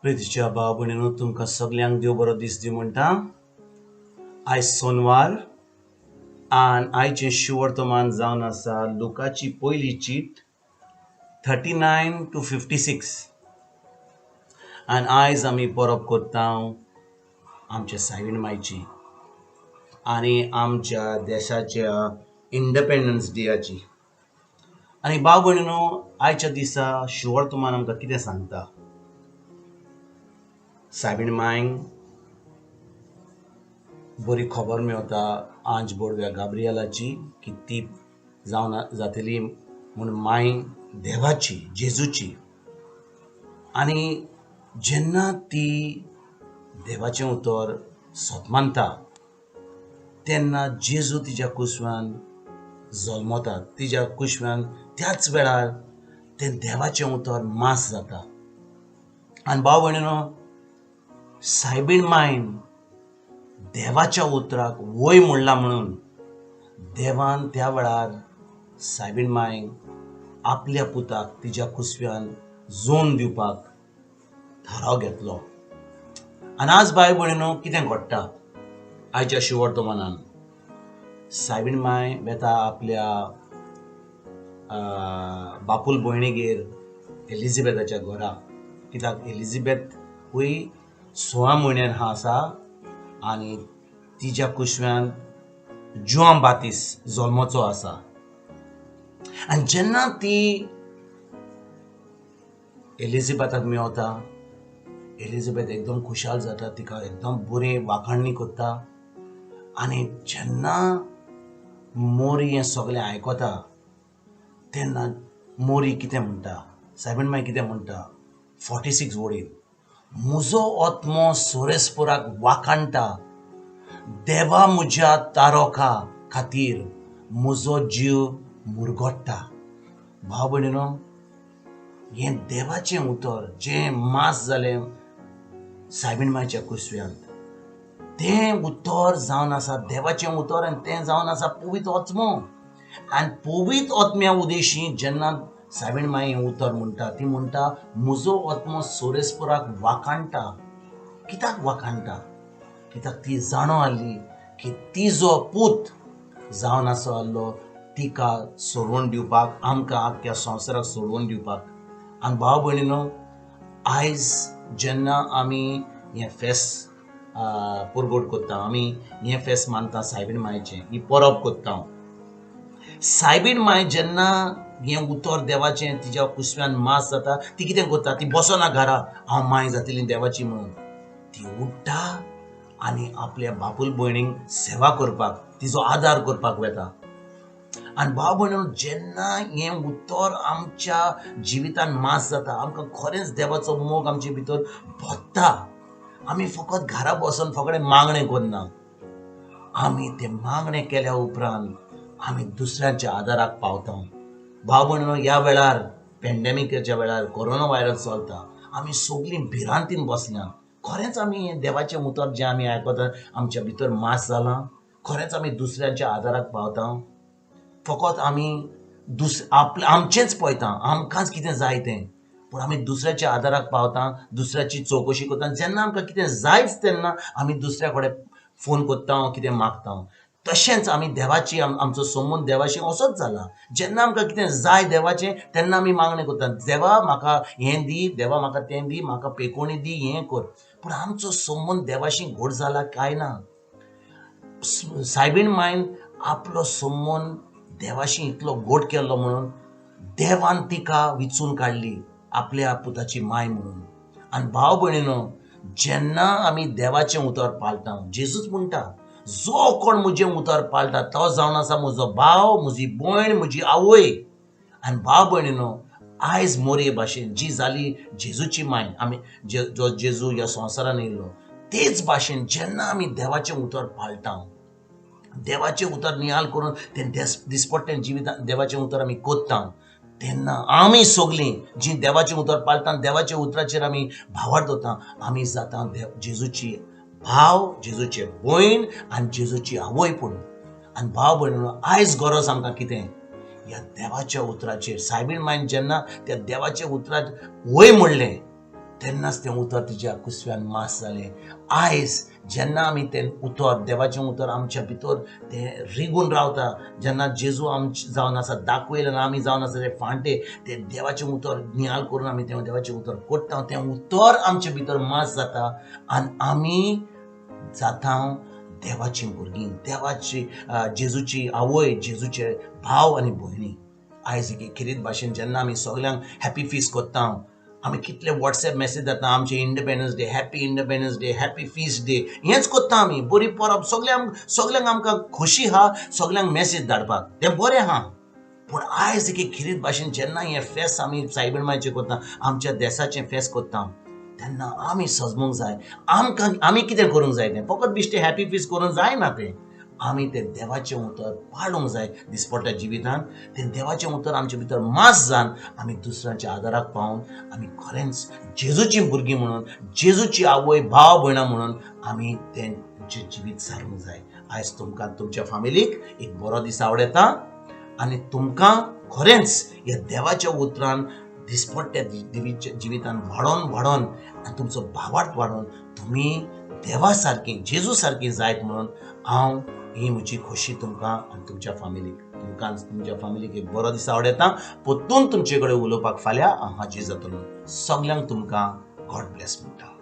प्रितीच्या भाव भयणीनो, तुमकां सगल्यांक देव बरो दीस दी म्हणटा. आयज सोनवार आनी आयचें शुवर्तमान जावन आसा लुकाची पयली चीट 39 to 56. आनी आयज आमी परब करता आमच्या सायबीण मायची आनी आमच्या देशाच्या इंडिपेंडन्स डेयाची. आनी भाव भयणीनो, आयच्या दिसा शुवर्तमान आमकां कितें सांगता? सायबीण मायंक बरी खबर मेवता आंज बोडव्या गाब्रियलाची की ती जावन जातली म्हूण माय देवाची, जेजूची. आनी जेन्ना ती देवाचें उतर सत मानता तेन्ना जेजू तिज्या कुसव्यान जल्मता. तिज्या कुशव्यान त्याच वेळार तें देवाचें उतर मास जाता. आनी भाव भयणीनो, सायबीण मायन देवाच्या उतराक वय म्हणला म्हणून देवान त्या वेळार सायबीण मायक आपल्या पुताक तिज्या कुसव्यान जोन दिवपाक थाराव घेतलो. आनी आज भाय भयणीनो, कितें घडटा आयच्या शिवर्तमानान? सायबीण माय वेता आपल्या बापूल भयणीगेर एलिझाबेथाच्या घरा, कित्याक एलिझाबेथ हूय 16 म्हयन्यान हा आसा आनी तिज्या कुशव्यान जुआं बातीस जल्मचो आसा. आनी जेन्ना ती एलिझाबेथाक मेवता, एलिझाबेथ एकदम खुशाल जाता, तिका एकदम बरी वाखाणणी करता. आनी जेन्ना मोरी हें सगळें आयकता तेन्ना मोरी कितें म्हणटा, सायबीण माय कितें म्हणटा? 46 वडील, म्हजो आत्मो सोरेस्पोराक वाखाणटा, देवा म्हज्या तारोका खातीर म्हजो जीव मुरगोट्टा. भाव भयणीनो, हें देवाचें उतर जें मास जालें सायबीण मायच्या कुसव्यांत, तें उतर जावन आसा देवाचें उतर आनी तें जावन आसा पवित्र आत्मो. आनी पवित्र आत्म्या उदेशी जेन्ना सायबीण माई हें उतर म्हणटा, ती म्हणटा म्हजो आत्मो सोरेस्पोराक वाखाणटा. कित्याक वाखाणटा? कित्याक ती जाणो आहली की तिजो पूत जावन आसो आहलो तिका सोडोवन दिवपाक, आमकां आख्ख्या संवसाराक सोडोवन दिवपाक. आनी भाव भयणीनो, आयज जेन्ना आमी हें फेस्त परगट करता, आमी हें फेस्त मानता सायबीण मायचें, ही परब करता. सायबीण माय जेन्ना हें उतर देवाचें तिज्या कुसव्यान मास जाता, ती कितें करता? ती बसना घरा, हांव माय जातली देवाची म्हणून. ती उठ्ठा आनी आपल्या बापूल भयणीक सेवा करपाक, तिजो आदार करपाक वेता. आनी भाव भयणीनो, जेन्ना हें उतर आमच्या जिवितान मास जाता, आमकां खरेंच देवाचो मोग आमचे भितर भरता. आमी फकत घरा बसून फकत मागणें करना, आमी तें मागणें केल्या उपरांत आमी दुसऱ्यांच्या आदाराक पावता. भाव भयणीनो, ह्या वेळार पेंडेमिकाच्या वेळार कोरोना व्हायरस चलता, आमी सगळीं भिरांतीन बसल्या. खरेंच आमी हें देवाचें उतर जें आमी आयकता आमच्या भितर मास जालां? खरेंच आमी दुसऱ्यांच्या आदाराक पावता? फकत आमी आपलें आमचेंच पळयता, आमकांच कितें जाय तें, पूण आमी दुसऱ्याच्या आदाराक पावता, दुसऱ्याची चवकशी करता. जेन्ना आमकां कितें जायच तेन्ना आमी दुसऱ्या कडेन फोन करता, कितें मागता. तशेंच आमी देवाची आमचो संबंद देवाशी असोच जाला. जेन्ना आमकां कितें जाय देवाचें तेन्ना आमी मागणें करता, देवा म्हाका हें दी, देवा म्हाका तें दी, म्हाका पेकोणी दी, हें कर. पूण आमचो संबंद देवाशी घट जाला काय ना? सायबीण मायन आपलो संबंद देवाशी इतलो घट केल्लो म्हणून देवान तिका विचून काडली आपल्या पुताची माय म्हणून. आनी भाव भयणीनो, जेन्ना आमी देवाचें उतर पाळटा, जेजूच म्हणटा, जो कोण म्हजें उतर पाळटा तो जावन आसा म्हजो भाव, म्हजी भयण, म्हजी आवय. आनी भाव भयणीनो, आयज मोरये भाशेन जी जाली जेजूची माय, आमी जो जेजू ह्या संवसारान येयल्लो तेच भाशेन जेन्ना आमी देवाचें उतर पाळटा, देवाचें उतर नियाळ करून तें दिसपट्टें जिवितांत देवाचें उतर आमी कोत्ता, तेन्ना आमी सगळीं जीं देवाचें उतर पाळटा, देवाच्या उतराचेर आमी भावार्थ दवरता, आमी जाता जेजूची भाव, जेजूचे भयण आनी जेजूची आवय. पूण आनी भाव भयण, आयज गरज आमकां कितें? ह्या देवाच्या उतराचेर सायबीण मायन जेन्ना त्या देवाच्या उतराक वय म्हणलें तेन्नाच तें उतर तिज्या कुसव्यान मास जालें. आयज जेन्ना आमी तें उतर, देवाचें उतर आमच्या भितर तें रिगून रावता, जेन्ना जेजू आमचे जावन आसा दाखयलें आनी आमी जावन आसा ते फांटे, तें देवाचें उतर नियाळ करून आमी तें देवाचें उतर करता, तें उतर आमचे भितर मास जाता आनी आमी जाता देवाचीं भुरगीं, देवाची जेजूची आवय, जेजूचे भाव आनी भयणी. आयज खेरीत भाशेन जेन्ना आमी सगल्यांक हॅपी फीस करता, आमी कितले वॉट्सएप मॅसेज जाता आमचे Independence Day, happy Independence Day, happy feast day, हेंच करता आमी. बरी परब सगल्यांक आमकां खोशी आहा सगल्यांक मॅसेज धाडपाक, तें बरें आहा. पूण आयज एक खेरीत भाशेन जेन्ना हें फेस्त आमी सायबीण मायचें करता, आमच्या देसाचें फेस्त करता, तेन्ना आमी सजमूंक जाय आमकां आमी कितें करूंक जाय. तें फकत बिश्टें हॅपी फीस करूंक जायना, तें आमी तें देवाचें उतर पाळूंक जाय दिसपट्ट्या जिवितान. तें देवाचें उतर आमचे भितर मास जावन आमी दुसऱ्यांच्या आदाराक पावून आमी खरेंच जेजूचीं भुरगीं म्हणून, जेजूची आवय भाव भयणां म्हणून आमी तेंचें जिवीत सारूंक जाय. आयज तुमकां तुमच्या फामिलीक एक बरो दीस आवडटा आनी तुमकां खरेंच ह्या देवाच्या उतरान दिसपट्ट्या जिवितान वाडोवन वाडोवन आनी तुमचो भावार्थ वाडोवन तुमी देवा सारकी, जेजू सारकी जायत म्हणून हांव ही म्हजी खोशी तुमकां आनी तुमच्या फामिलीक, तुमकां तुमच्या फामिलीक एक बरो दीस आवडटा. परतून तुमचे कडेन उलोवपाक फाल्यां हांव हाजीर जातलो. सगल्यांक तुमकां गॉड ब्लेस म्हणटा.